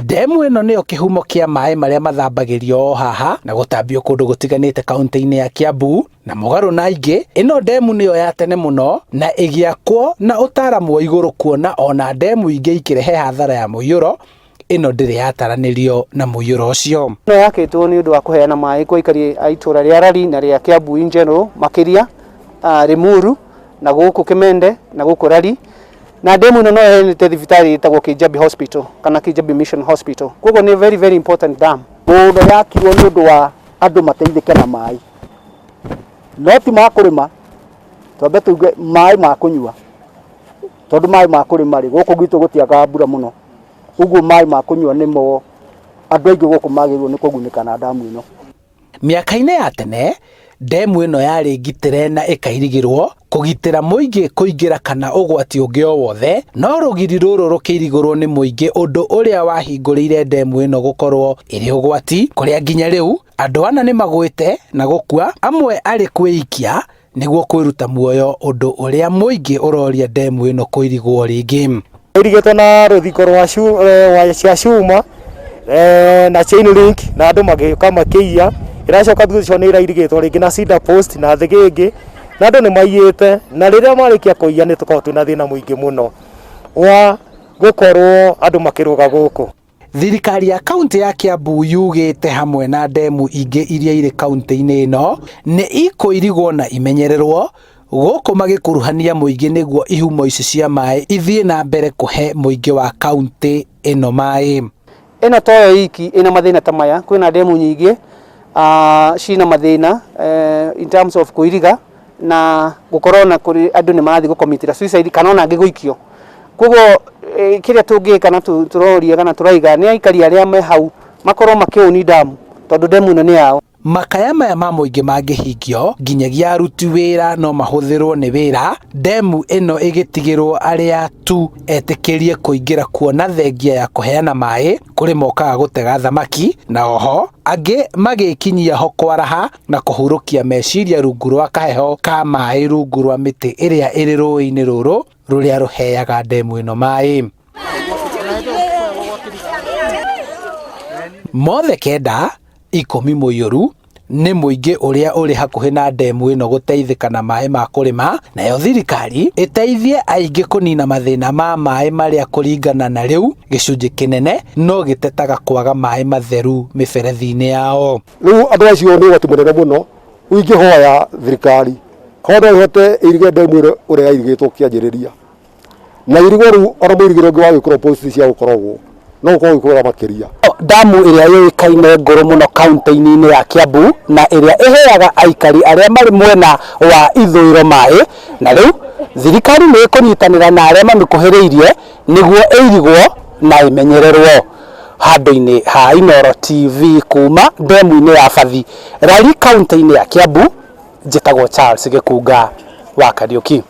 Ndemu ĩno nĩyo kĩhumo kĩa maĩ marĩa mathambagĩrio o haha na gũtambio kũndũ gũtiganĩte kaunti-inĩ ya Kiambu na mũgarũ na ingĩ, ĩno ndemu nĩyo ya tene mũno na ĩgĩakwo na ũtaaramu wa igũrũ kuona ona ndemu ingĩ ikĩrehe hathara ya mũiyũro, ĩno ndĩrĩ yataranĩrio na mũiyũro ũcio. Ĩno yakĩtwo nĩ ũndũ wa kũheana maĩ kwa aikari a itũra rĩa Rari na rĩa Kiambu in general makĩria Limuru na gũkũ Kimende na gũkũ Rari. Na ndemu ĩno no ĩheanĩte thibitarĩ ĩtagwo Kijabi Hospital kana Kijabi Mission Hospital. Koguo nĩ very very important dam. Mũno yakirwo nĩ ũndũ wa andũ mateithĩke na maĩ, no ti ma kũrĩma, twambe tuge maĩ ma kũnyua, tondũ maĩ ma kũrĩma rĩ, gũkũ gwitũ gũtiagaga mbura mũno, ũguo maĩ ma kũnyua nĩmo andũ aingĩ gũkũ magĩrĩirwo nĩ kũgunĩka na ndamu ĩno. Mĩaka-inĩ ya tene, ndemu ĩno yarĩ ngitĩre na ĩkairigĩrwo kũgitĩra mũingĩ kũingĩra kana ũgwati ũngĩ o wothe, no rũgiri rũrũ rũkĩirigũrwo nĩ mũingĩ ũndũ ũrĩa wahingũrĩire ndemu ĩno gũkorwo ĩrĩ ũgwati, kũrĩa nginya rĩu andũ ana nĩ magwĩte na gũkua, amwe arĩ kwĩikia nĩguo kwĩruta muoyo ũndũ ũrĩa mũingĩ ũroria ndemu ĩno kũirigwo rĩngĩ. Ĩirigĩtwo na rũthingo rwa cia cuma na chain link na andũ magĩũka makĩiya, ĩracoka thutha ũcio nĩ ĩrairigĩtwo rĩngĩ na cedar post na thĩgĩngĩ na andũ nĩ maiyĩte, na rĩrĩa marĩkia kũiya nĩ tũkoragwo twĩna thĩna mũingĩ mũno wa gũkorwo andũ makĩrũga gũkũ. Thirikari ya kaunti ya Kiambu yugĩte hamwe na ndemu ingĩ iria irĩ kaunti-inĩ ĩno nĩ ikũirigwo na imenyererwo gũkũ magĩkuruhania mũingĩ nĩguo ihumo ici cia maĩ ithiĩ na mbere kũhe mũingĩ wa kaunti ĩno maĩ. Ĩno toyo iki ĩna mathĩna ta maya, kwĩna ndemu nyingĩ cina mathĩna in terms of kũiriga na gũkorwo na kũrĩ andũ nĩ marathiĩ gũkomitĩra suicide kana ona angĩ gũikio. Koguo kĩrĩa tũngĩka na tũroria kana tũraiga nĩ aikari arĩa me hau makorwo makĩũni ndamu tondũ ndemu ĩno nĩ yao. Makaya maya ma mũingĩ mangĩhingio nginyagia aruti wĩra no mahũthĩrwo nĩ wĩra, ndemu ĩno ĩgĩtigĩrwo arĩa tu etĩkĩrie kũingĩra kuona thengia ya kũheana maĩ kũrĩ mokaga gũtega thamaki na oho angĩ magĩkinyia ho kwaraha na kũhurũkia meciria rungu rwa kaheho ka maĩ rungu rwa mĩtĩ ĩrĩa ĩrĩ rũĩ-inĩ rũrũ rũrĩa rũheaga ndemu ĩno maĩ. Mothe kenda ikũmi mũiyũru nĩ mũingĩ ũrĩa ũrĩ hakuhĩ na ndemu ĩno gũteithĩka na maĩ ma kũrĩma, nayo thirikari ĩteithie aingĩ kũnina mathĩna ma maĩ marĩa kũringana na rĩu gĩcunjĩ kĩnene no gĩtetaga kwaga maĩ matheru mĩberethi-inĩ yao. Rĩu andũ acio nĩ ũgwati mũnene mũno, ingĩhoya thirikari korwo no ĩhote ĩirige ndemu ĩno ũrĩa yairigĩtwo kĩanjĩrĩria, na irigwo rĩu ona mũirigĩre ũngĩ wa gwĩkĩrwo post cia gũkoragwo no gũkorwo gũkũra makĩria. Ndamu ĩrĩa yũĩkaine ngũrũ mũno kaunti-inĩ ya Kiambu na ĩrĩa ĩheaga aikari arĩa marĩ mwena wa ithũĩro maĩ, na rĩu thirikari nĩ ĩkũnyitanĩra na arĩa mamĩkuhĩrĩirie nĩguo ĩirigwo na ĩmenyererwo. Handũ-inĩ ha Inooro TV kuma ndemu-inĩ ya Bathi, Rari kaunti-inĩ ya Kiambu, njĩtagwo Charles Gĩkunga wa Kariũki.